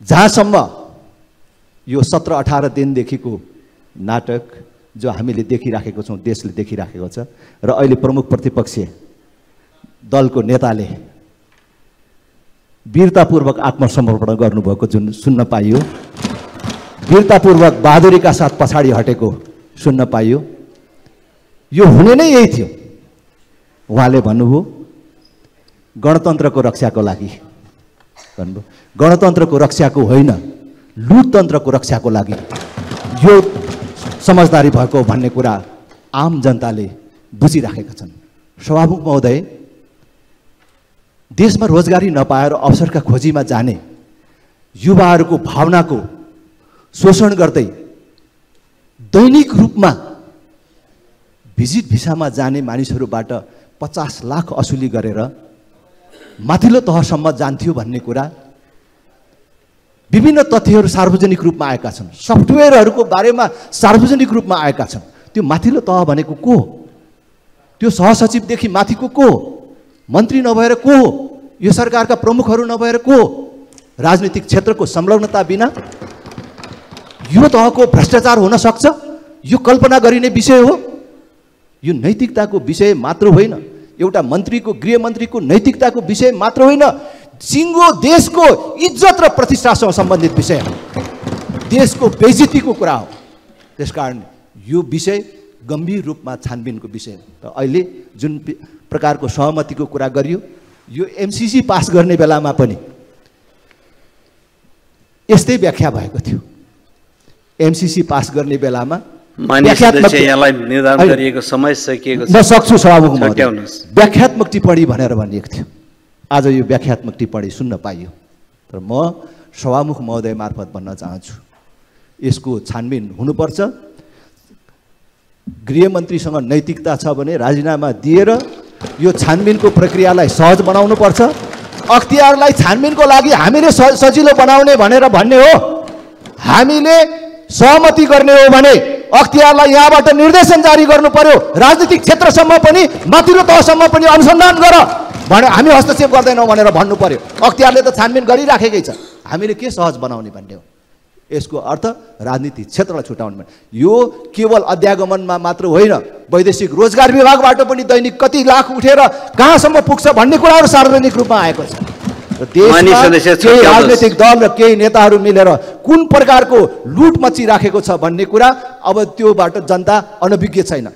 जहाँसम्म यो 17-18 दिनदेखिको नाटक जो हामीले देखिराखेको छौँ, देशले देखिराखेको छ, र अहिले प्रमुख प्रतिपक्षीय दलको नेताले वीरतापूर्वक आत्मसमर्पण गर्नुभएको जुन सुन्न पाइयो, वीरतापूर्वक बहादुरीका साथ पछाडि हटेको सुन्न पाइयो, यो हुने नै यही थियो। उहाँले भन्नुभयो गणतन्त्रको रक्षाको लागि भन्नुभयो, गणतन्त्रको रक्षाको होइन लुटतन्त्रको रक्षाको लागि यो समझदारी भएको भन्ने कुरा आम जनताले बुझिराखेका छन्। सभामुख महोदय, देशमा रोजगारी नपाएर अवसरका खोजीमा जाने युवाहरूको भावनाको शोषण गर्दै दैनिक रूपमा भिजिट भिसामा जाने मानिसहरूबाट 50 लाख असुली गरेर माथिल्लो तहसम्म जान्थ्यो भन्ने कुरा विभिन्न तथ्यहरू सार्वजनिक रूपमा आएका छन्। सफ्टवेयरहरूको बारेमा सार्वजनिक रूपमा आएका छन्। त्यो माथिल्लो तह भनेको को हो? त्यो सहसचिवदेखि माथिको को हो? मन्त्री नभएर को हो? यो सरकारका प्रमुखहरू नभएर को हो? राजनीतिक क्षेत्रको संलग्नता बिना यो तहको भ्रष्टाचार हुन सक्छ? यो कल्पना गरिने विषय हो? यो नैतिकताको विषय मात्र होइन, एउटा मन्त्रीको, गृहमन्त्रीको नैतिकताको विषय मात्र होइन, सिङ्गो देशको इज्जत र प्रतिष्ठासँग सम्बन्धित विषय हो, देशको बेइज्जतीको कुरा हो। त्यसकारण यो विषय गम्भीर रूपमा छानबिनको विषय हो। र अहिले जुन प्रकारको सहमतिको कुरा गरियो, यो एमसीसी पास गर्ने बेलामा पनि यस्तै व्याख्या भएको थियो। एमसीसी पास गर्ने बेलामा यहाँलाई निर्धारण गरिएको समय सकिएको छ। म सक्छु सभामुख महोदय, व्याख्यात्मक टिप्पणी भनेर भनिएको थियो। आज यो व्याख्यात्मक टिप्पणी सुन्न पाइयो। तर म सभामुख महोदय मार्फत भन्न चाहन्छु, यसको छानबिन हुनुपर्छ। गृहमन्त्रीसँग नैतिकता छ भने राजीनामा दिएर यो छानबिनको प्रक्रियालाई सहज बनाउनुपर्छ। अख्तियारलाई छानबिनको लागि हामीले सजिलो बनाउने भनेर भन्ने हो, हामीले सहमति गर्ने हो भने अख्तियारलाई यहाँबाट निर्देशन जारी गर्नु पर्यो। राजनीतिक क्षेत्रसम्म पनि, माथिल्लो तहसम्म पनि अनुसन्धान गर भने हामी हस्तक्षेप गर्दैनौँ भनेर भन्नु पर्यो। अख्तियारले त छानबिन गरिराखेकै छ, हामीले के सहज बनाउने भन्ने हो। यसको अर्थ राजनीतिक क्षेत्रलाई छुटाउने। यो केवल अध्यागमनमा मात्र होइन, वैदेशिक रोजगार विभागबाट पनि दैनिक कति लाख उठेर कहाँसम्म पुग्छ भन्ने कुराहरू सार्वजनिक रूपमा आएको छ। देशमा केही राजनीतिक दल र केही नेताहरू मिलेर कुन प्रकारको लुट मचिराखेको छ भन्ने कुरा अब त्योबाट जनता अनभिज्ञ छैन।